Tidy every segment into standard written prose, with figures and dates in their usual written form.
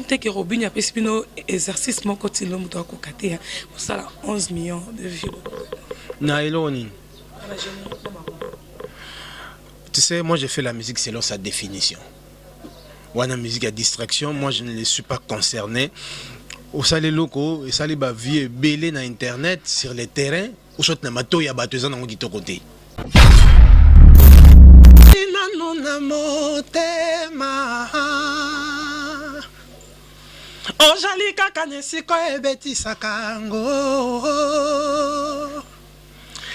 te ke Robinho apesi bino exercice moko ti lelo moto akoka te kosala 11 millions de vues. Na eloko nini? Tu sais, moi je fais la musique selon sa définition. Wana musique ya distraction, moi je ne suis pas concerné. Osali eloko esali ba vie ebele na internet sur le terrain, osoti na matoyi ya bato, eza nango kitoko te. Nanu na motema ozali kaka na esika ebetisaka yango.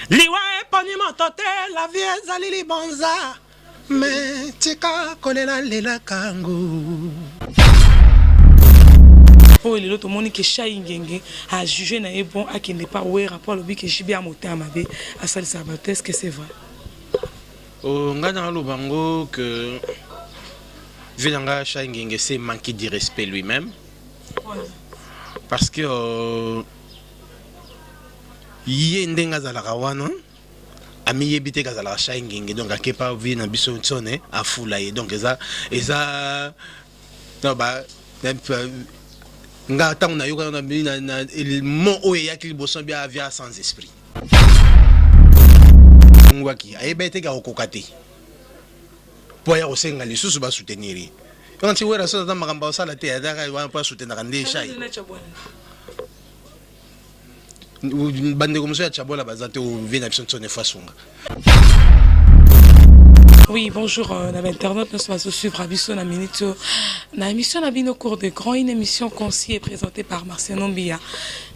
Liwa eponi moto te, la vie ezali libonza, me tika kolela lelaka yango. Oyo lelo tomoni ke Shai Ngenge a juge na ye bon akende pa Wera po alobi ke JB ya motema mabe asalisaka bato, est-ce que c'est vrai? Oh, ngai naloba ngo que vie na ngai Shai Ngenge s'est manqué du respect lui-même parce que ye ndenge azalaka wana amiyebi te kazalaka Shai Ngenge, donc akepa vie na biso ntsone afula ye, donc eza no ba nga ntango nayoka na mo oyo eyaki liboso bia avia sans esprit ngwaki ayeba ete akokoka te mpo aya kosenga lisusu basoutenir ye. Yonga nti Wera so aza makambo asala te, azaka wana mpo asoutenaka nde Shai. Bandeko mosusu ya Chabola baza te, ovie na biso ntsone fasunga. Oui, bonjour, na internaute, nous sommes suivre biso na minute na émission na bino Cours de Grand, une émission conçue et présentée par Marcelo Mbia,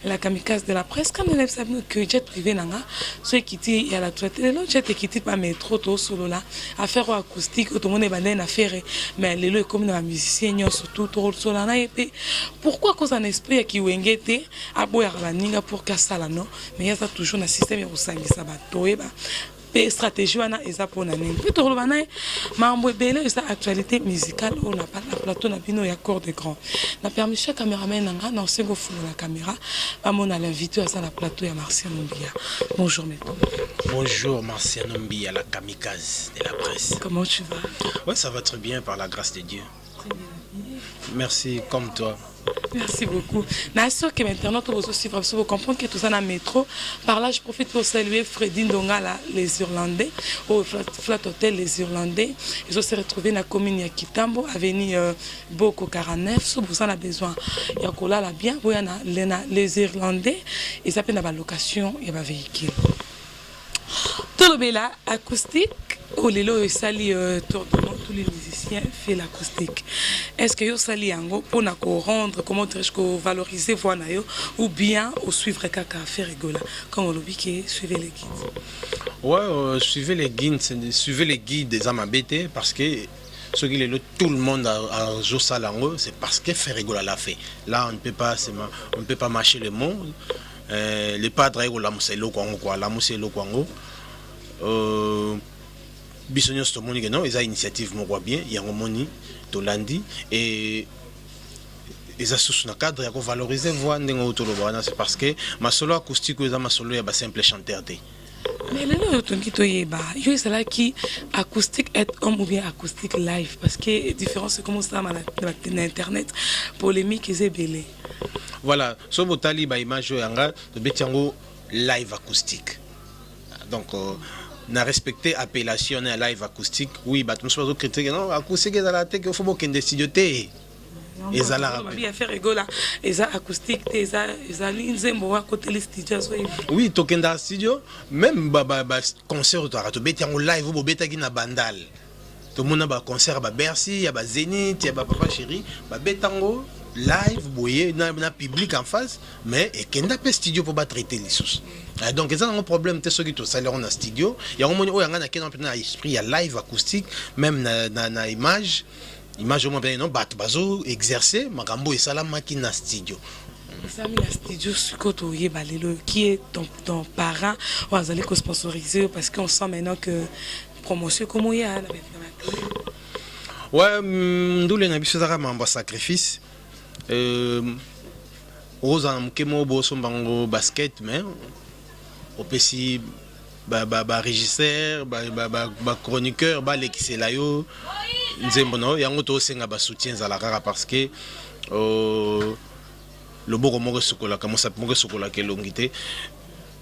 la kamikaze de la presse. Quand on aime que jet privé nanga, ceux qui dit ya la traite, lelo jet qui pas métro to solo là, affaire acoustique, tout le monde est bandé na affaire, mais lelo est comme na musicien surtout to solo na épée. Pourquoi cause un esprit qui wengete aboya baninga pour kasala non, mais il y a toujours na système ya kosangisa bato oyeba mpe stratégie wana eza mpona nini. Mpe tokoloba na ye makambo ebele eza actualité musicale oyo na plateau na bino ya Cour de Grand. Na permission ya cameraman na nga, na osengi ofungola caméra bamona l'invité oyo aza na plateau ya Marciano Mbia. Bonjour maître. Bonjour Marciano Mbia, la kamikaze de la presse. Comment tu vas? Ouais, ça va très bien par la grâce de Dieu. Merci, comme toi. Merci beaucoup. Na sûr que maintenant tout vous suivre, vous comprendre que tout ça dans métro. Par là, je profite pour saluer Freddy Ndongala, les Irlandais, au Flat Hotel les Irlandais. Ils ont se retrouvé dans la commune ya Kitambo, avenue Boko 49. Si vous en avez besoin, il y a quoi là bien, il y a les Irlandais, ils appellent la location, il y a un véhicule. Tolobela acoustique, oyo lelo esali tour du monde, tous les musiciens fait l'acoustique. Est-ce que yo sali yango mpona ko rendre, comment dirais-je, ko valoriser voix na yo, ou bien osuivre kaka Ferre Gola comme olobi ke suivez les guides? Ouais, suivez les guides, suivez les guides eza mabe te, parce que soki lelo tout le monde azosala yango, c'est parce que Ferre Gola l'a fait. Là on ne peut pas mâcher le mot. Le padre aye kolamusa eloko yango quoi, alamusi eloko yango. Biso nyonso tomoni ke non, eza initiative moko ya bien. Yango moni tolandi et eza susu na cadre ya kovaloriser voix ndenge oyo toloba wana, c'est parce que masolo acoustique oyo eza masolo ya basimple chanteur te. Mais lelo oyo tongi toyeba yo ezalaki acoustique at home ou bien acoustique live, parce que différence ekoma osalama na internet, polémique eza ebele. Voilà, so botali baimage oyo yanga tobeti yango live acoustique, donc na respecter appellation na ya live acoustique. Oui, bato mosusu bazocritiquer, non, acoustique ezalaka te ke fo bokende studio te, ezalaka. Babi ya Ferre Gola eza acoustique te, ezali nzembo wa koteli studio azoyeba. Oui, tokendaka studio, même baconcert tozalaka tobeti yango live. Oyo bobetaki na Bandal, tomona baconcert ya baBercy, ya baZénith, ya bapapa chéri, babetango live boye na public en face, mais ekenda mpe studio mpo batraite lisusu. Donc eza nango problème te soki tosali yango na studio. Yango moni oyo yanga nakenda mpe na esprit ya live acoustique, même na image oyo mpe non, bato bazo exercer makambo esalamaki na studio. Esalami na studio. Sikoyo toyeba lelo qui est ton parent oyo azali kosponsoriser yo, parce qu'on sent maintenant que promotion ekomoya na batele. Ouais, ndule na biso ezaka mambo ya sacrifice. Ozala na moke moko bosomba yango basket, mais opesi barégisseur, bachroniqueur balekisela yo nzembo na yo. Yango tosenga basoutien ezala kaka parce que Loboko moko esukolaka, mosapi moko esukolaka elongi te.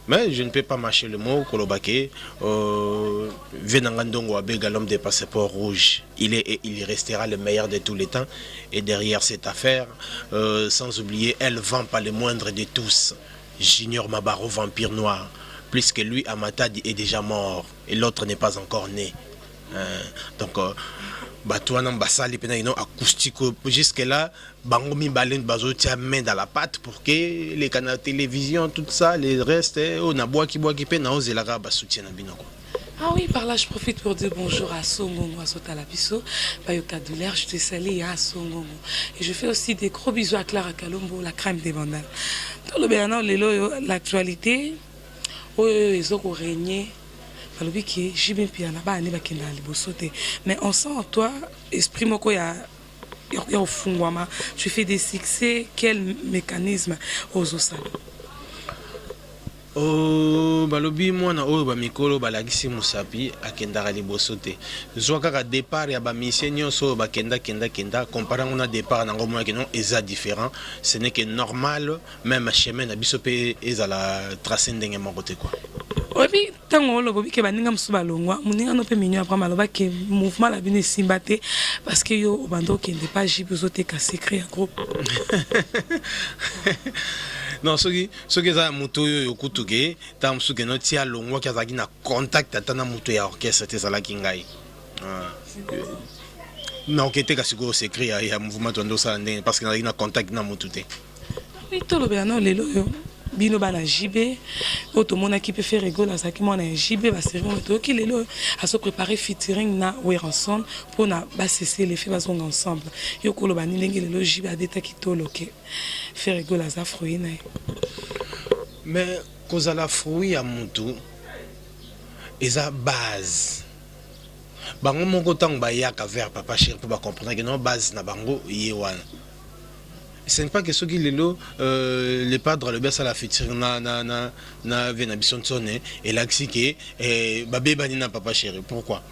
Mais je ne peux pas mâcher le mot koloba ke vieux na nga Ndongo Abega, l'homme des passeports rouges, il est et il restera le meilleur de tous les temps. Et derrière cette affaire, sans oublier El Vampa, le moindre de tous, Junior Mabaro, vampire noir, puisque lui à Matadi est déjà mort et l'autre n'est pas encore né. Donc bato wana basali mpena ino acoustique jusque là, bango mibale bazotia main dans la pâte pour que eleka na télévision, tout ça, les restes oyo nabwaki bwaki mpe naozelaka basoutien na bino quoi. Ah oui, par là, je profite pour dire bonjour à Songongo, à Sotalabiso, Bayoka Douleur, je te salue à Songongo. Et je fais aussi des gros bisous à Clara Kalombo, la crème des bandales. Dans le Béanan, l'actualité, oyo ezokorégner, balobi ke JB Mpiana bana nde bakendaka liboso te, mais on sent en toi esprit moko ya ofungwama, tu fais des succès. Quel mécanisme ozosala? Oh, balobi mwana oyo bamikolo balakisi mosapi akendaka liboso te. Zwa kaka départ ya bamusiciens nyonso oyo bakenda kenda kenda, compare yango na départ nango, monaki non, eza différent. Ce n'est que normal, même chemin na biso mpe ezala tracé ndenge moko te quoi. Oyebi, ntango oloba obike baninga mosusu balongwa, moninga no mpe mignon Abraham alobaki mouvement na bino esimba te parce que yo obanda okende pa JB, ozoteka secret ya groupe. Non, soki eza ya moto oyo oyo kutu ke ntango mosusu keno ti alongwaki azalaki na contact ata na moto ya orchestre te, ezalaki ngai. Naoke teka sikoyo secret ya mouvement to osala ndenge parce que nazalaki na contact na motu te. Oui, tolobela nao lelo oyo bino bana JB oyo tomonaki mpe Ferre Gola azalaki mwana ya JB, basérie oyo toyoki lelo oyo azoprépare featuring na Werrason mpona basese lefe bazonga ensemble. Yo koloba ni ndenge lelo JB abetaki toloke Ferre Gola aza fruit na ye? Mais kozala fruit ya mutu eza base. Bango moko ntango bayaka vers Papa Chéri mpo bacomprendre ke non, base na bango ye wana. Ce n'est pas que soki lelo le padre alobi asala featuring na vieux na biso Ntsone, elakisi ke babebani na Papa Chéri. Pourquoi?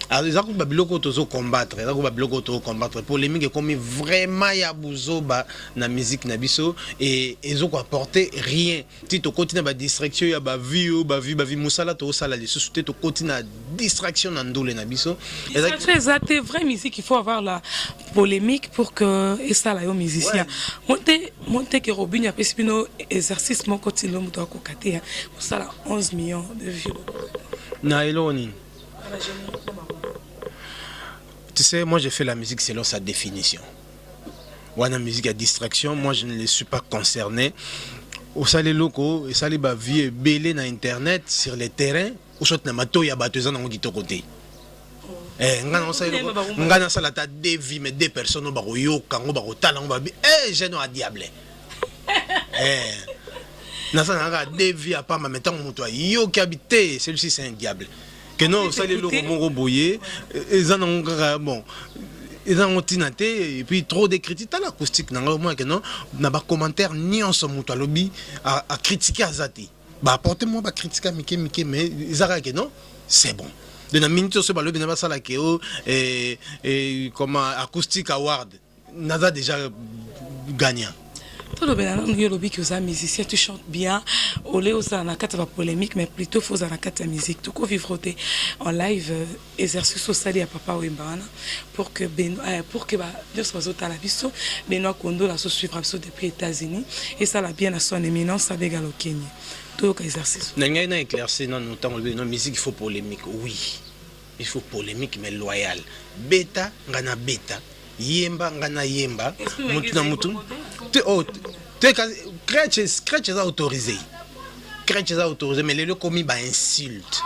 Alors eza kutu babiloko oyo tozocombattre, eza kutu babiloko oyo tozocombattre. Polémique ekomi vraiment ya buzoba na musique na biso e ezokoapporter rien. Ti tokoti na badistraction ya bavues oyo, bavues, bavues, mosala tozosala lisusu te, tokoti na distraction na ndule na biso. Distraction eza te. Vraie musique, il faut avoir la polémique pour que esala yo musicien monte monte ke Robinho apesi bino exercice moko ti lelo moto akoka te kosala 11 millions de vues. Na eloko nini? Tu sais, moi, je fais la musique selon sa définition. Wana musique ya distraction, moi, je ne suis pas concerné. Osali eloko esali bavues ebele na internet, sur le terrain osoti na matoi ya bato, eza nango kitoko te. Ngai nasala ata deux vues, mais deux personnes oyo bakoyoka yango, bakotala yango, babi e jeune oyo adiable. Nasala kaka deux vues ya pamba, mais ntango moto ayoki abi te, celui-ci, c'est un diable. Ke non, osali eloko moko boye eza nango kaka bon, eza nango ntina te. Et puis trop de critique. Tala acoustique na ngai, omonake non, na bacommentaire nyonso moto alobi acritique aza te. Baapporte mwa bacritique ya mike mike, mais eza kaka ke non, c'est bon. De na minute oso balobi na basalaka o comme acoustique award, naza déjà gagnant. Tolobela nanu, yo olobi ki oza musicien, tu chantes bien. Ole ozala na kati ya bapolémique, mais plutôt faut ozala na kati ya musique. Tokovivre te en live exercice osali ya Papa Wemba wana pour que nyonso bazotala biso. Benoit Kondola azosuivre biso depuis États-Unis, esala bien na son éminence Abega Lokeni. Toyoka exercice. Na ngai na éclaircir nanu. Ntango olobi non, musique il faut polémique, oui, il faut polémique, mais loyal. Beta nga na beta, yemba nga na yemba, mutu na mutu te. Oh, te, crèche, crèche eza autorisé, crèche eza autorisé, mais lelo ekomi bainsulte.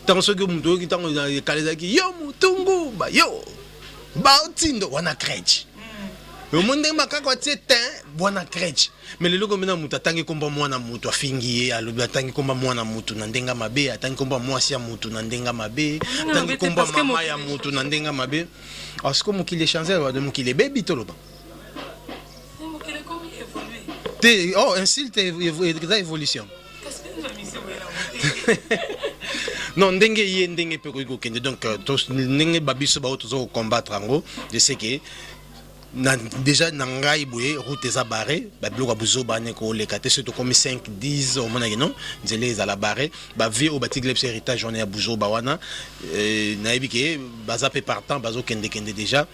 Ntango soki moto oyoki, ntango ekala ezalaki yo motungu ba yo baotindo wana crèche, omoni ndenge makako atie te wana crèche. Mais lelo komi na moto atangi komba mwana moto, afingi ye, alobi atangi komba mwana motu na ndenge mabe, atangi komba mwasi ya motu na ndenge mabe, atangi komba mama ya motu na ndenge mabe. Siko mokili echange, mokili ebebi, toloba te. Oh, insulte eza évolution? Non, ndenge ye ndenge mpe koki kokende. Donc ndenge babiso bao toza kocombattre yango, je sais que Na déjà na ngai boye, route eza barré, babiloko ya buzoba wana ekoleka te. Soki tokomi 5 10, omonaki non, nzela ezala barré. Bavie oyo batikeli biso héritage wana ya buzoba wana, nayebi ke baza mpe partant, bazokendekende déjà.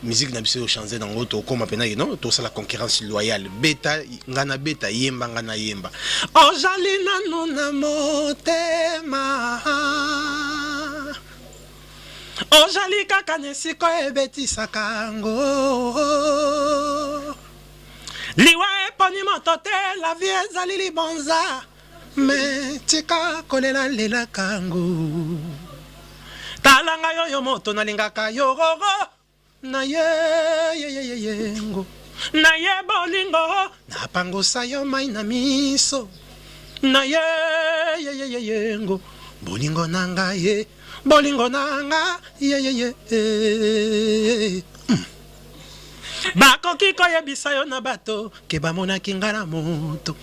Musique na biso echange nango, tokóma mpena ke non, tosala concurrence loyale. Beta, nga na beta, yemba, nga na yemba. Ozali nanu na motema, ozali kaka na esika ebetisaka yango. Liwa eponi moto te, la vie ezali libonza, me tika kolela lelaka yango. Tala ngai oyo moto nalingaka yo roro na ye yeyeyeyengo na ye bolingo napangosa yo mai na miso na ye yeyeyeyengo bolingo na ngai ye bolingo na nga yeyeye. Bakoki koyebisa yo na bato ke bamonaki nga na moto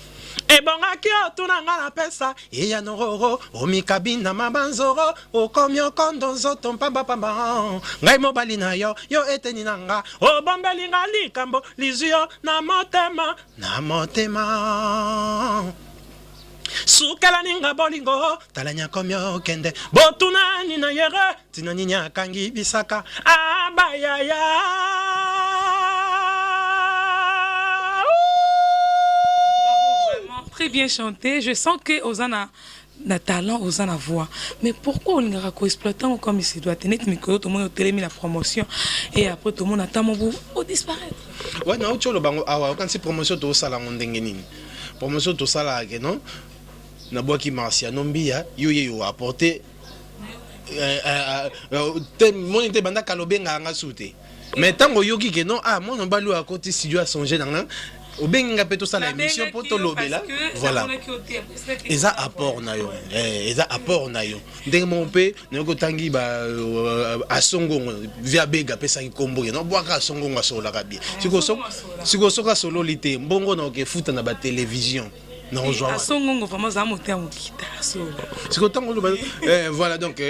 ebongaki otuna nga na pesa eyano roro omikabi na mabanzoro okomi okondo nzoto mpambapamba. Ngai mobali na yo, yo eteni na nga, obombeli nga likambo lizwi yo na motema, na motema sukela ninga bolingo. Tala nyakomi okende botunani na yere ntina nini akangi bisaka abayaya. Vraiment très bien chanté. Je sens que oza na talent, oza na voix. Mais pourquoi olingaka koexploiter yango comme il se doit te? Neti mikolo tomoni otelemi na promotion et après tomoni ata mobu odisparaître. Ouais, nauti oloba yango awa. Okanisi promotion tosala yango ndenge nini? Promotion tosalaka ke non, nabwaki Marciano Mbiya, yo ye yo apporte te, moni te, banda kala obengaka nga su te. Mais ntango oyoki ke non, ah, mwana mobali oyo akoti studio, asonge na nga, obengi nga mpe tosala émission mpo tolobela. Voilà, eza apport na yo, eza apport na yo. Ndenge moko mpe nayoki otangi ba Asongongo via bega, apesaki nkombo ke nobwaka Asongongo, asololaka bien. Sikoyo soki asololi te, mbongo na okefuta na batelevizio nakozwa. Asongongo vraiment aza motema mokita, asola. Sikoyo ntango oloba, voilà, donc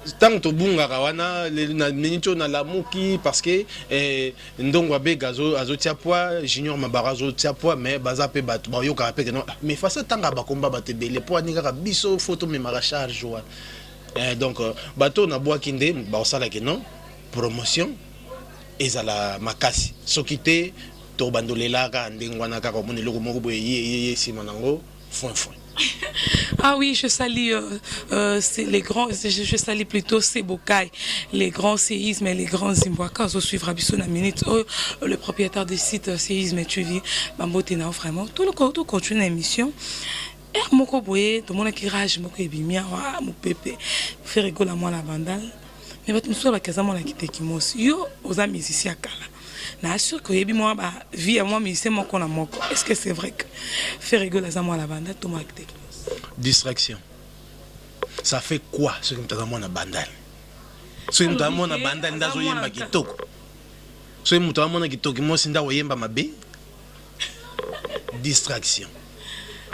ntango tobungaka wana na miniti oyo nalamuki, parce que ndongo abega azotia poids, Junior Mabara azotia poids, mais baza mpe bato bayokaka mpe ke non, mais fasa ntanga bakomba bato ebele po ani kaka biso fo tomemaka charge wana. Donc bato oyo nabwaki nde bakosalaki non, promotion ezala makasi. Soki te, tobandolelaka ndenge wana kaka, omona eloko moko boye ye ye nsima nango foin foin. Ah oui, je salue les grands, je salue plutôt Sebokai, les grands séismes et les grands Zimbwaka. Je suivra biso na minute. Oh, le propriétaire du site Séisme TV, Bambote na vraiment. Tout le tout continue l'émission. Er moko boye, tomonaki rage moko ebimi awa, mopepe Ferre Gola mwana Bandal, mais bato mosusu bakaza mwana Kiteki Mosi. Yo oza musicien ya kala, na assure que oyebi mwa ba vie ya mwa musicien moko na moko. Est ce que c'est vrai que Ferre Gola aza mwana Bandal to mwana Kiteki Mosi? Distraction, ça fait quoi soki moto aza mwana Bandal? Soki moto amona Bandal nde azoyemba kitoko, soki moto amona Kitoki Mosi nde akoyemba mabe? Distraction,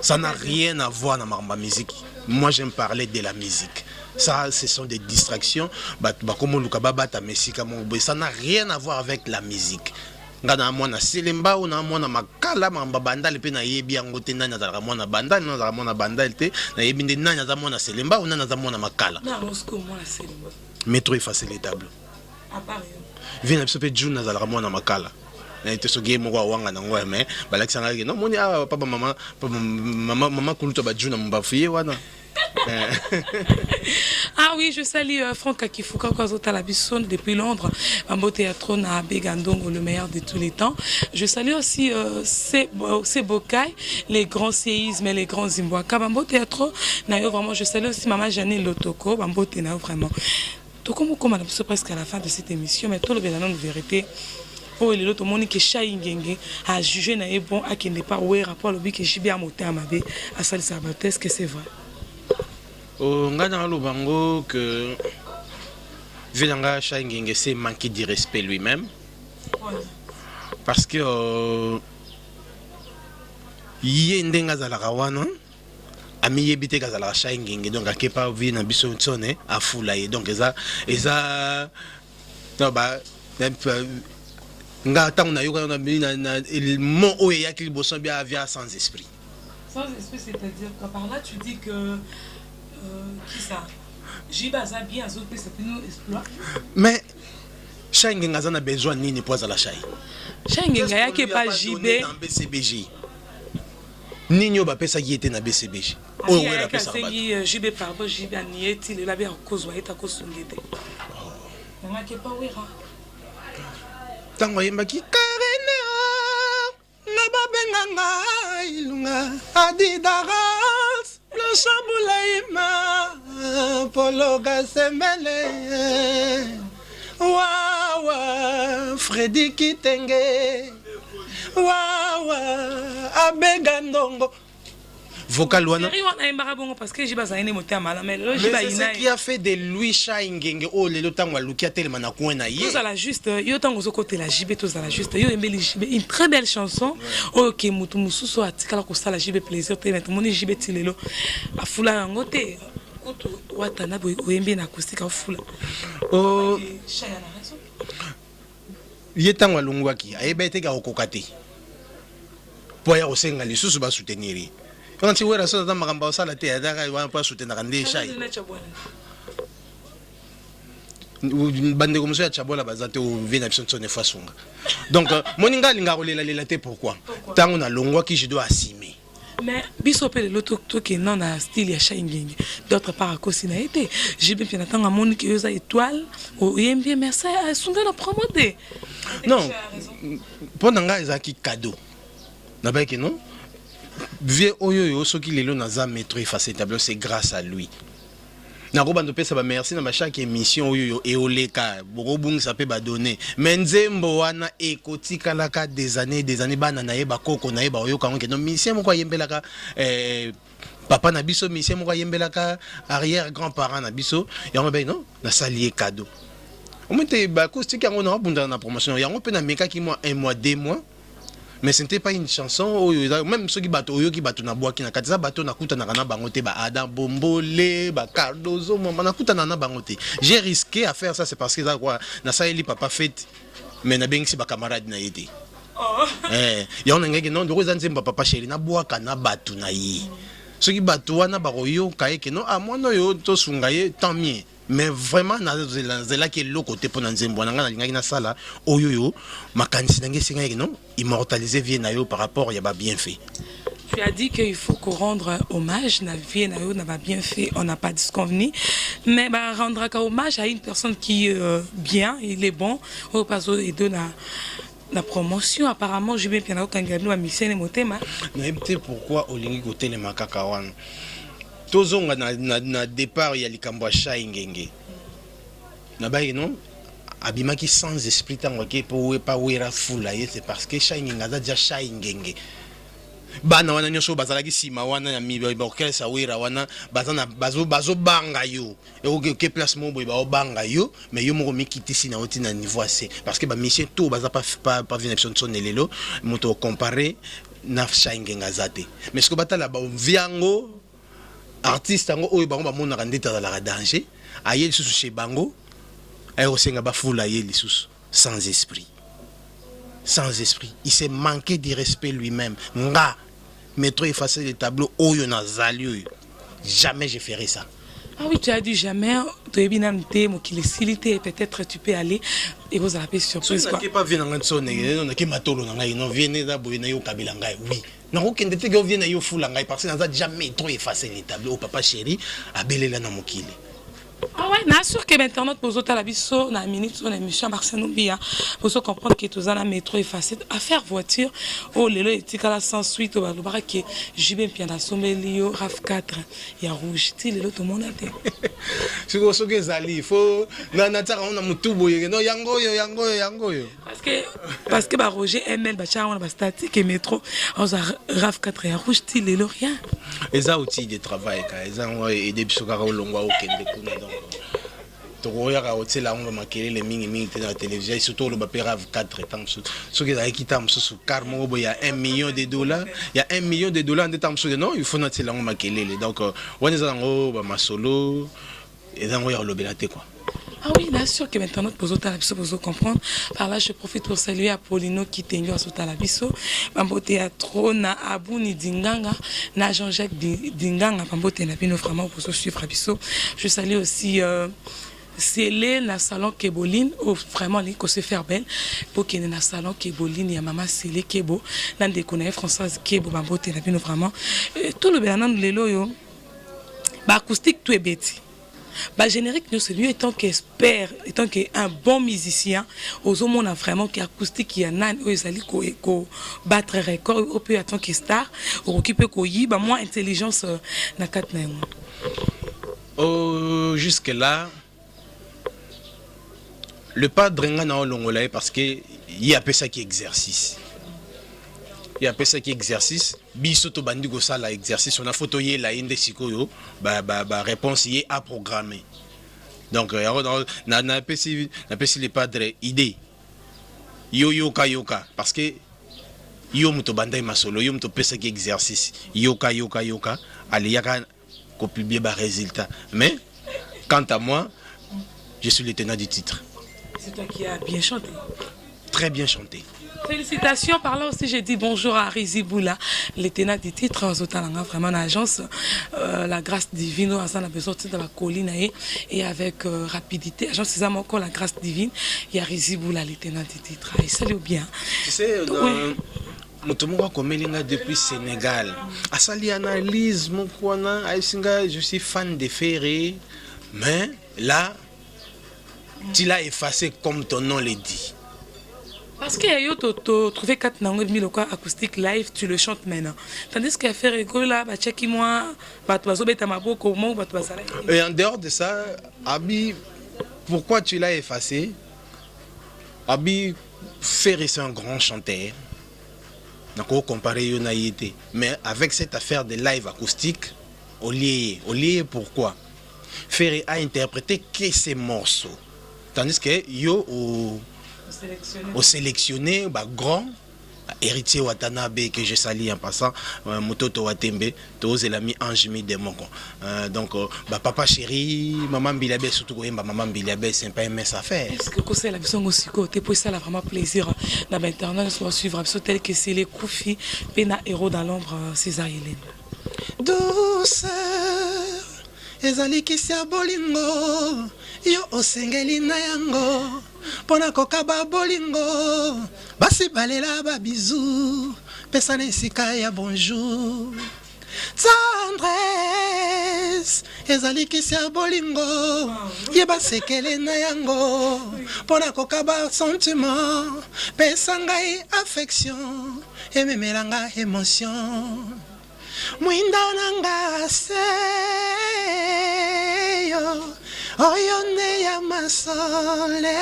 ça n'a rien à voir na makambo ya musique. Moi, j'aime parler de la musique. Ça, ce sont des distractions. Bato bakomoluka babatama esika moko boye, ça n'a rien à voir avec la musique. Nga na mwana Selembao, na mwana Makala, makambo ya Bandale mpe nayebi yango te. Nani azalaka mwana Bandale, nani azalaka mwana Bandale te, nayebi nde nani aza mwana Selembao, nani aza mwana Makala. Métro effacer les tableaux vie na biso mpe. June azalaka mwana Makala, naye te soki ye moko awanga nango, mais balakisanga ke non, moni awa papa, mama, mama, mama kulutu bajuna mombafu ye wana. Ah oui, je salue Franck Akifuka Kwazota Bisson depuis Londres. Mambo Théâtre na Begandongo, le meilleur de tous les temps. Je salue aussi Sebokai, les grands séismes et les grands Zimbwaka. Bambo Théâtre, vraiment, je salue aussi Maman Janine Lotoko. Bambo Théâtre, vraiment. Tout comme on est presque à la fin de cette émission, mais tout le bien la vérité. Oyo lelo tomoni ke Shai Ngenge ajuge na ye bon, akende pa Wera po alobi ke JB ya motema mabe, asalisaka bato. Est ce que c'est vrai? Oh, ngai naloba yango que vie na nga, Shai Ngenge s'est manqué du respect lui-même, parce que ye ndenge azalaka wana, amiyebi te kazalaka Shai Ngenge. Donc akepa vie na biso ntsone afula ye. Donc eza no, ba Nga ntango nayoka na mot oyo eyaki liboso bia via sans esprit. Sans esprit, c'est-à-dire que par là tu dis que qui ça, JB aza bien, azopesa bino exploit. Mais Shai Ngenga aza na besoin nini po azala Shai? Shai Ngenga ayaki epa JB. Na BCBG, nini oyo bapesaki ye te na BCBG oyo Wera apesaka bato? Asengi JB pardon, JB anie ti lelo abe akozwa ye te, akosunga te, yangaki epa Wera. Ntango ayembaki Karena nga babenganga Ilunga Adidaras Losambulaima Pologa Sembele Wawa Fredi Kitenge Wawa Abega Ndongo vocal wana. Série wana ayembaka bongo parce que JB azali nde motema malamu, mais lelo Mais JB c'est ce ayina qui a fait de lui Shai Ngenge oyo lelo ntango aluki atelema na coin na ye. Tozala juste, yo ntango ozokotela JB, tozala juste, yo oyembeli JB une très belle chanson oyo ke motu mosusu oyo atikala kosala JB plaisir te, mais tomoni JB ti lelo afula yango te. Kutu watana boye oyembi na acoustique, afula. Oh, Shai ana raison. Ye ntango alongwaki, ayeba ete akokoka te mpo aya kosenga lisusu basoutenir ye. Wana ti Wera so aza makambo asala te, azaka wana mpo asoutenaka nde Shai. Bandeko mosusu ya Chabola baza te ovie na biso ntsone fasunga. Donc moni nga alingaka kolelalela te. Pourquoi? Ntango nalongwaki, je dois assumer. Mais biso mpe lelo tokenda na style ya Shai Ngenge. D'autre part, akosi na ye te. JB mpe na ntango amoni ke yo oza étoile, oyembi ye, merci, asunga na promo te. Non, mpo na ngai ezalaki cadeau. Nabayaki non, vie oyo oyo soki lelo naza Métro Effacer Tableau, c'est grâce à lui. Nakobanda opesa bamerci na bachaque émission oyo oyo eoleka, bokobungisa mpe badonné, mais nzembo wana ekotikalaka des années, des années. Bana na ye, bakoko na ye baoyoka yango ke no musicien moko ayembelaka papa na biso, musicien moko ayembelaka arrière grand parent na biso. Yango bai non, nasali ye cadeau. Omoi te bacoustique yango naobundana na promotion yango mpe namekaki mwa un mois, 2 mois, mais ce n'était pas une chanson oyo eza même soki bato oyoki bato nabwaki na kati, eza bato nakutanaka na bango te, ba Adam Bombole, ba Cardozo Mwamba, nakutana na bango te. J'ai risqué à faire ça, c'est parce que eza quoi, nasaleli papa fête, mais nabengisi bacamarade na ye te. Yango nangaki non, ndoko eza nzembo ya papa chéri, nabwaka na bato na ye. Soki bato wana bakoyoka ye ke non, ah, mwana oyo tosunga ye, tant mieux. Mais vraiment nazelaki eloko te mpo na nzembo wana. Ngai nalingaki nasala oyo oyo makanisi na ngai esengaki, non, immortaliser vie na yo par rapport ya babienfait. Tu as dit qu'il faut qu'on rendre hommage na vie na yo na ba bienfait, on n'a pas disconvenu. Mais bah, rendre hommage à une personne qui bien, il est bon, au pas aider na promotion. Apparemment JB mpe nakokangela bino bamisene motema. Nayebi te pourquoi olingi kotelema kaka wana. Tozonga na départ ya likambo ya Shai Ngenge. Nabayaki non, abimaki sans esprit ntango ake mpo pa Wera fula ye, c'est parce que Shai Ngenge aza dia Shai Ngenge. Bana wana nyonso oyo bazalaki nsima wana ya baorchestre Wera wana bazobanga yo, oke place moko boye, baobanga yo. Mais yo moko mikitisi na yo ntina niveau ase, parce que bamusicien to baza pa vie na biso ntsone lelo, moto ocompare na Shai Ngenge aza te. Mais soki batala bavie yango, artiste yango oyo bango bamonaka ndeti azalaka danger, aye lisusu chez bango, aye kosenga bafula ye lisusu sans esprit, sans esprit. Il s'est manqué du respect lui-même. Nga Métro Effacer le Tableau oyo nazali oyo, jamais je ferai ça. Ah oui, tu as dit jamais, toyebi nanu te, mokili esili te, peut-être tu peux aller, ekozala mpe surprise quoi. Nake pa vie na ngai nso, nake matolo na ngai, non, vie ne eza boye na yo okabela ngai, oui, nakokende te ke ovie na yo fula ngai, parce que naza déjà Métro Effacer le Tableau oyo papa chéri abelela na mokili. Ah ouais, na sûr que l'internet bozotala biso na minute oyo na émission Marcelo Mbia, bozo comprendre que toza na Métro Effacé. Affaire voiture oyo lelo etikala sans suite, oyo balobaka ke JB Mpiana asombeli yo RAV4 ya rouge, ti lelo tomona te. Sikoyo soki ezali fo natiaka ngo na motu boye, no, yango oyo, yango oyo, yango oyo. Parce que ba Roger ML batia yango na bastatique, métro azwa RAV4 ya rouge, ti lelo rien. Eza outil de travail ka, eza yango aide biso kaka olongwa okende kuna. Donc tokoyaka kotiela yango bamakelele mingimingi te na télévision, surtout oloba mpe RAV 4. Ntango mosusu soki ezalaki ntango mosusu car moko boye ya 1 million de dollars, ya 1 million de dollars nde ntango mosusu non, il faut natiela yango makelele. Donc wana eza yango bamasolo, eza yango ya kolobela te quoi. Ah oui, bien sûr que maintenant bozotala biso, bozo comprendre. Par là, je profite pour saluer Apollino Kitengo azotala biso. Bambote ya trop na Abuni Dinganga, na Jean-Jacques Dinganga, bambote na bino vraiment bozo suivre biso. Je salue aussi Sele na salon Keboline, oh, vraiment alingi ko se faire belle po kende na salon Keboline ya mama Sele Kebo na ndeko na ye Françoise Kebo, bambote na bino vraiment. Tolobela nanu lelo oyo ba acoustique tout ebeti, ba générique nyonso. Lui, étant qu'expert, étant que un bon musicien, ozomona vraiment que acoustique ya nani oyo ezali ko battre record, oyo mpe en tant que star okoki mpe koyiba mwa intelligence na kati na yango? Oh, jusque là le padre, nga na olongola ye parce que ye apesaki exercice, ye apesaki exercice. Biso tobandi kosala exercice wana, fo toyela ye nde sikoyo ba réponse ye aprogramme. Donc yango napesi le padre idée: yo yoka, yoka, parce que yo moto obandaki masolo, yo moto opesaki exercice, yoka, yoka, yoka, aleyaka kopublier ba résultat. Mais quant à moi, je suis le tenant du titre. C'est toi qui as bien chanté. Très bien chanté. Félicitations. Par là aussi, j'ai dit bonjour à Rizi Boula, le tenant du titre, Zotalanga, vraiment l'agence, la grâce divine, on a besoin de la colline et avec rapidité. Agence c'est encore la grâce divine. Il y a Rizi Boula, le tenant du titre. Et salut bien. Tu sais, dans moto moko akomeli nga depuis Sénégal, asali analyse moko wana, ayebisi nga: je suis fan de Ferré, mais là tu l'as effacé comme ton nom le dit. Parce que yo to trouvé quatre nango ebimi lokwa acoustique live, tu le chantes maintenant. Tandis que Ferre Gola batiaki mwa bato bazobeta maboko mo bato bazalaki. Et en dehors de ça, abi pourquoi tu l'as effacé? Abi Ferré, c'est un grand chanteur, nako comparer yo na ye te, mais avec cette affaire de live acoustique, olie ye, olie ye. Pourquoi Ferré a interprété que ces morceaux, tandis que yo au sélectionné ba grand héritier Watanabe, que je salue en passant, Mototo Watembe, tozela mi ange mi démon quoi. Donc bah, papa chéri, maman Mbilabe, surtout koyemba maman Mbilabe, c'est pas une mince affaire. Est-ce que kosala biso ngo sikoyo te, po esala vraiment plaisir na bainternet nyonso basuivre biso, tel que Sele Kufi mpe na héros dans l'ombre César Hélène? Douceur ezali kisi ya bolingo, yo osengeli na yango mpo na kokaba bolingo. Basi balela babizu, pesa na esika ya bonjour. Tendresse ezali kisi ya bolingo, yeba sekele na yango mpo na kokaba sentiment. Pesa ngai affection, ememela nga émotion. Mwinda na nga seyo, oyo nde ya masole.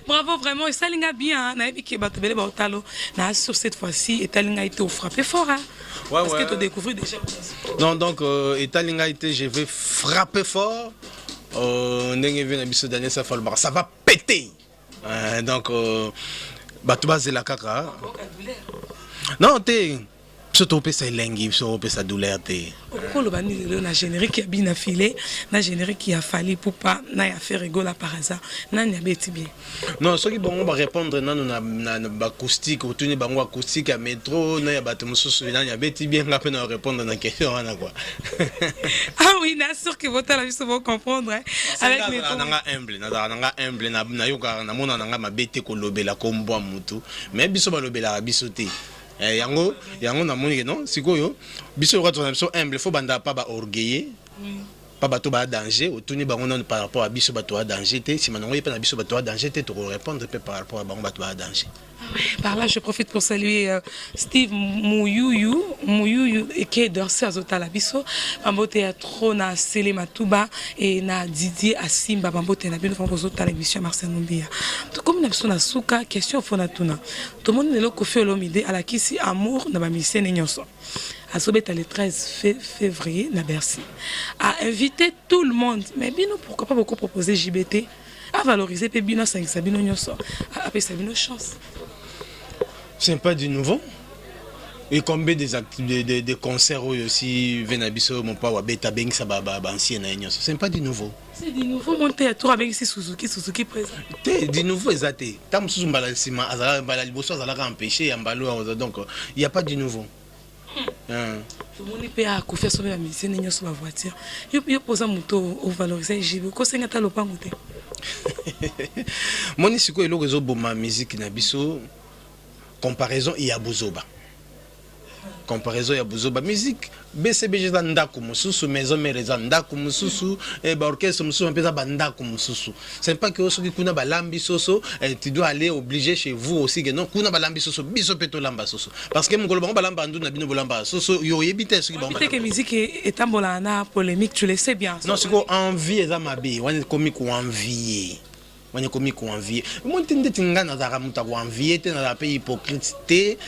Bravo, vraiment esali nga bien. Nayebi ke bato ebele baotalo na sur cette fois-ci etali ngai te, ofrappe fort, hein? Ouais, parce ouais. que todécouvrir déjà. Non, donc etali ngai te, je vais frapper fort. Ndenge vie na biso Daniel Safa alobaka, ça va péter. Donc bato bazela kaka. Non te, biso topesa elengi, biso topesa douleur te. Okoloba nini lelo na générique ya Bina File, na générique ya Fally Ipupa, na ya Ferre Gola? Par hasard, nani abeti bien? Non, soki bango barépondre nano na baacoustique, otuni bango acoustique ya métro na ya bato mosusu, nani abeti bien, nga mpe na répondre na question wana quoi. Ah oui, na sûr que botala biso bocomprendre, hein? Avec nazalaka nanga humble, nazalaka nanga humble, nayokaka, namona nanga mabe te kolobela kombwa mutu, mais biso balobelaka biso te. Yango namoni ke non, sikoyo biso lokola tozala biso humble, fo banda pa baorgueilleux, pa bato baya danger, otuni bango nano par rapport à biso bato ya danger te, nsima nango ye mpe na biso bato ya danger te, tokorépondre mpe par rapport à bango bato baya danger. Par là, je profite pour saluer Steve Mouyouyu, Mouyouyu et Dorsi azotala biso. Bambote ya trop na Sele Matuba et na Didier Asimba, bambote na bino vraiment bozotala émission Marcel Mbia. Tout comme na biso na suka, question fona tuna. Tout le monde lelo Koffi Olomide alakisi amour na ba musicien nyonso. Azobeta le 13 février na Bercy. A invité tout le monde. Mais bino, pourquoi pas beaucoup proposer JBT à valoriser pe bino, asangisa bino nyonso, apesa bino chance? C'est pas du nouveau. Et combien des concerts oyo aussi ve na biso Mopao abeta, abengisa baancien na ye nyonso? C'est pas du nouveau. C'est du nouveau. Monte ya tour, abengisi Suzuki, Suzuki présent. Te, du nouveau eza te. Ta mosusu mbala nsima azalaka, mbala liboso azalaka empêché ya mbala oyo. Donc il y a pas du nouveau. Tomoni mpe akofi asombi bamusicien nyonso bavoiture. Yo mpoza moto ovaloriser JB, okosenga ata lopango te? Moni sikoyo, eloko ezoboma musique na biso, comparaison ya bozoba, comparaison ya bozoba. Musique BCBG eza ndako mosusu, Maison Mère eza ndako mosusu, baorchestre mosusu mpe eza bandako mosusu. C'est pas que soki kuna balambi soso, tu dois aller obligé chez vous aussi que non, kuna balambi soso, biso mpe tolamba soso, parce que mokolo bango balamba ndu na bino bolamba soso, yo oyebi te soki bango te que musique etambolaka na polémique, tu le sais bien. Non, sikoyo envie eza mabe wana, ekomi koenvier wana, ekomi koenvier. Moi te, ndeti ngai nazalaka moto ya koenvier te, nazalaka mpe hypocrite te.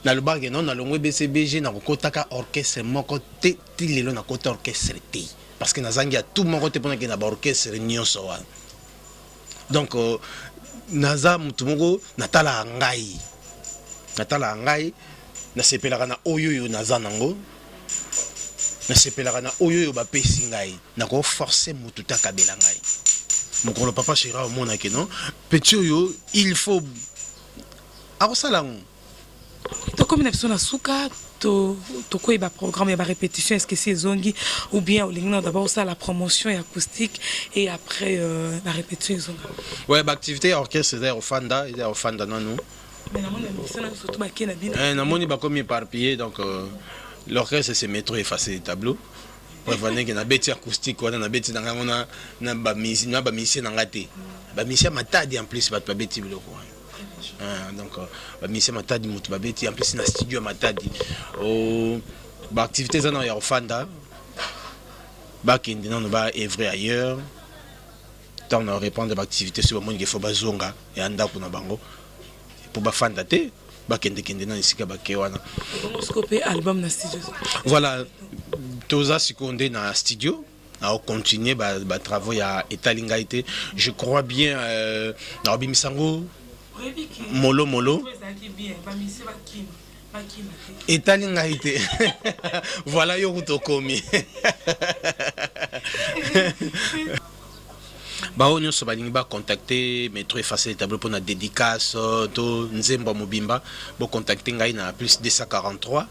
Nalobaka non, nalongwe BCBG, nakokotaka orchestre moko te. Ti lelo nakota orchestre te, parce que nazangi ya tout moko te mpona kende na baorchestre nyonso wana. Donc naza motu moko natalaka ngai, natalaka ngai, nasepelaka na oyo oyo naza nango, nasepelaka na oyo oyo bapesi ngai. Nakoforce motu te akabela ngai. Mokolo papa chéri omonaki non, petit oyo il faut akosala yango. Tokomi na biso na suka. Tokoyeba programme ya barépétition, est ce que si ezongi ou bien olingi na d'abord osala la promotion ya acoustique et après la répétition ezonga? Ouais, baactivité ya orchestre eza ya kofanda, eza ya kofanda nanu. Mais namoni bamusicien na surtout bakei na bino. Namoni bakomi éparpillé. Donc l'orchestre, c'est Métro Effacer Tableau. Bref, ndenge nabeti acoustique wana, nabeti na ngai ngo na bamusicien na ngai te, bamusicien Matadi. En plus bato babeti biloko wana. Donc bamusicien Matadi moto babeti, en plus na studio ya Matadi. Baactivité eza nano ya kofanda, bakende nano baœuvrer ailleurs. Ntango na reprendre baactivité, soki bamoni ke faut bazonga ya ndako na bango mpo bafanda te, bakendekende na esika bake wana. Sikoyo mpe album na studio? Voilà, toza sikoyo nde na studio naocontinue batravaux ya etali ngai te. Je crois bien naobimisa yango molo molo. Etali ngai te, voilà, yo kuta okomi. Bao nyonso balingi bacontacte Métro Effacer Tableau mpona dédicace to nzembo ya mobimba, bocontacte ngai na plus 243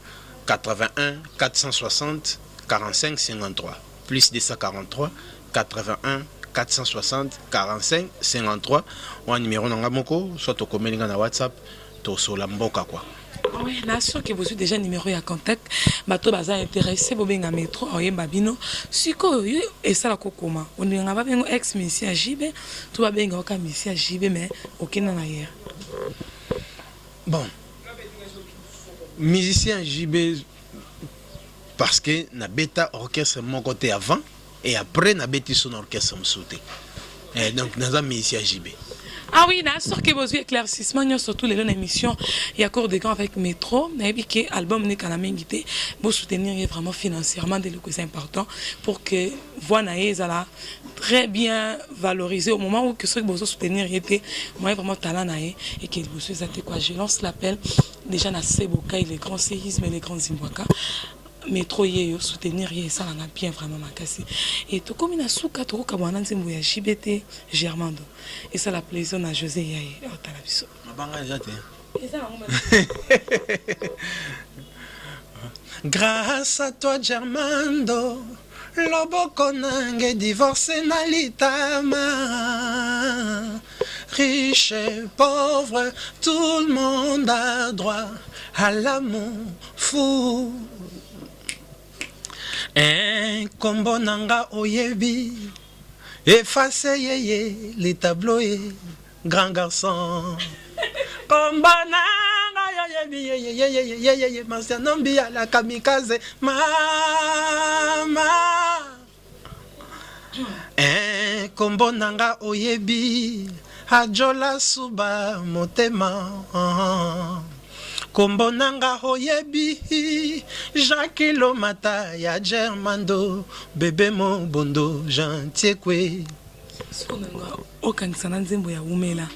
81 460 45 53, plus 243 81 460 45 53. Wana numéro na ngai moko, soit okomeli ngai na WhatsApp, tosola mboka quoi. Oui, na soki bozwi déjà numéro ya contact, bato baza intéressé bobenga Métro, oyemba bino. Sikoyo yo esala kokoma, olingaka babengo ex musicien ya JB to babenga oka musicien ya JB, mais okenda na ye? Bon, musicien JB parce que nabeta orchestre moko te avant et après nabeti so na orchestre mosusu te. Donc naza musicien JB. Ah oui, na soki bozwi éclaircissement nyonso, surtout lelo na émission ya Cours de Grand avec Métro. Nayebi ke album nekala mingi te, bosoutenir ye vraiment financièrement nde eloko eza important pour que voix na ye ezala très bien valorisée. Au moment où que soki bozosoutenir ye te, moyen vraiment talent na ye eke liboso eza te quoi. Je lance l'appel déjà na Sebokai, les grands séismes et les grands Zimbwaka. Métro ye yo, soutenir ye, esalanga bien vraiment makasi. E tokomi na suka, tokokabwana na nzembo ya JBT Germando. Esala plaisir na José Yaye otala biso. Mabanga eza te. Eza nango. Grâce à toi Germando, loboko nange divorce na litama. Riche et pauvre, tout le monde a droit à l'amour fou. Nkombo nanga oyebi, efface yeye les tableaux ye grand garçon. Kombo nanga yoyebi yeyeyeyeyeye, Marciano Mbiala kamikaze mama. Kombo nanga oyebi, ajola suba motema. Kombo nanga oyebi, Jacques Lomata ya Germando, bebe mobondo gentil kwe. Siko nanga okangisa na nzembo ya Wumela.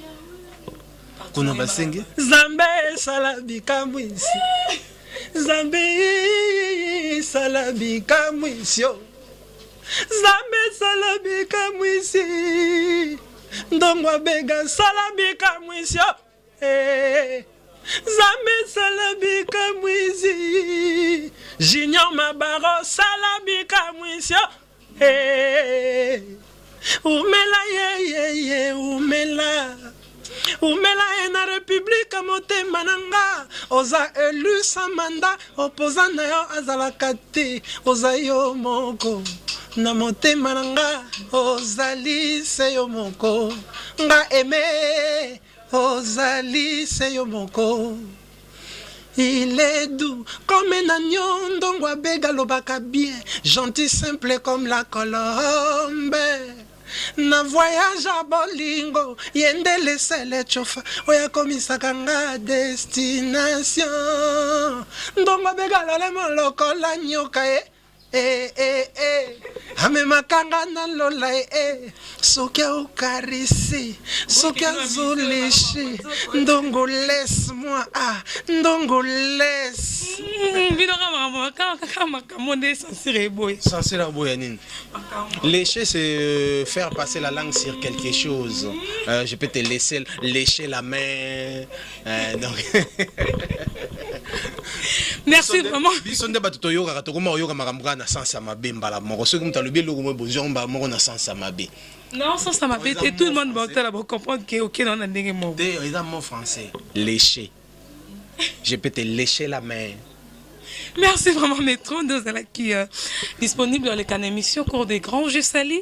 Kuna basenge Nzambe esala bikamwisi. Nzambe sala bikamwisi yo. Nzambe sala bikamwisi. Ndongo abega sala bikamwisi yo. Eh. Nzambe sala bikamwisi. Junior Mabaro sala bikamwisi yo. Eh. Umela ye ye ye umela. Umela ye na republique motema na nga oza elu sans mandat opposant na yo azalaka te oza yo moko na motema na nga ozali se yo moko nga aime ozali se yo moko. Il est doux comme un agneau ndongo abega alobaka bien gentil simple comme la colombe na voyage ya bolingo ye nde le seul chauffeur oyo akomisaka nga destination ndongo abega lolemo lokola nyoka e Eh, eh, eh. amemaka nga na lola eh, eh. Soki aukarisi soki azoleshi ndongo laisse moi ah ndongo laisse. Bino kaka makambo kaka makambo nde censure eboya. Censure aboya nini? Lécher, c'est faire passer la langue sur quelque chose. Je peux te laisser lécher la main. Donc Merci vraiment. Biso nde bato toyokaka, tokoma koyoka makambo kaka na sens ya mabe mbala moko. Soki moto alobi eloko moko, bozwi yango mbala moko na sens ya mabe. Non, sens ya mabe te, tout le monde baotala bocomprendre ke okende wana ndenge moko. Te, eza mot français. Lécher. Je peux te lécher la main. Merci vraiment Métro qui disponible dans les canaux émission Cours des Grands. Je salue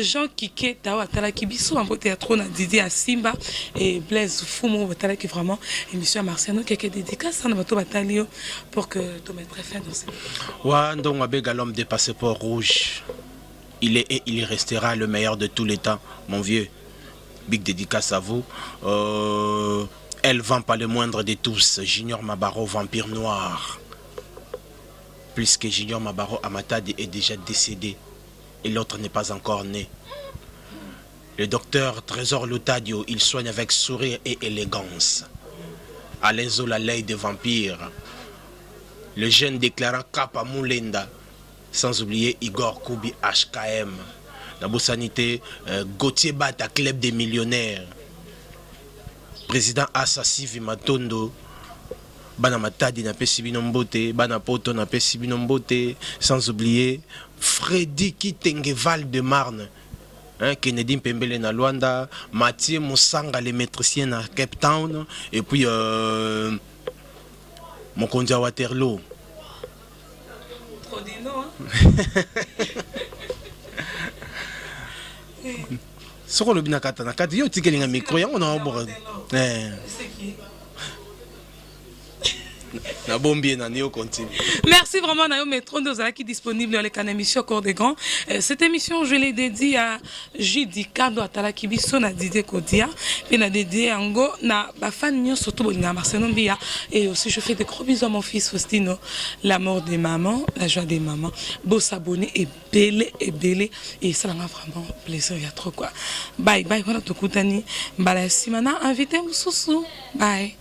Jean Kike Tawa atalaki biso en théâtre na Didier Asimba et Blaise Fumo atalaki vraiment émission à Marciano quelques dédicaces na bato batali yo pour que tu mettrais fin dans cette. Wa ndongo abega l'homme des passeports rouges. Il est et il restera le meilleur de tous les temps, mon vieux. Big dédicace à vous. Elle vend pas le moindre de tous. Junior Mabaro, vampire noir. Puisque Junior Mabaro Amatadi est déjà décédé et l'autre n'est pas encore né. Le docteur Trésor Lutadio, il soigne avec sourire et élégance. Alain Zola, l'œil de vampire. Le jeune déclarant Kapa Moulenda. Sans oublier Igor Koubi HKM. Nabosani Gauthier Bata, club des millionnaires. Président Assa Sivi Matondo. Bana Matadi na pesi bino mbote, bana Poto na pesi bino mbote, sans oublier Freddy Kitenge Val de Marne. Hein, Kennedy Mpembele na Luanda, Mathieu Moussanga le métricien na Cape Town, et puis Mokonzi ya Waterloo. Trop de noms, hein? Soko olobi na kata na kati yo otikeli nga micro yango na oboka. Eh. Nabombi ye nani yo continue. Merci vraiment Nayo Métro qui disponible dans les canaux émission Cours des Grands. Cette émission je l'ai dédiée à Judy Kando atalaki biso na Didier Kodia et na dédié yango na ba fan nyonso surtout bolinga Marcelo Mbia et aussi je fais des gros bisous à mon fils Faustino, l'amour des mamans, la joie des mamans. Beau s'abonner et belé et belé et ça m'a vraiment plaisir il y a trop quoi. Bye bye voilà tokutani mbala sima na invité mususu. Bye.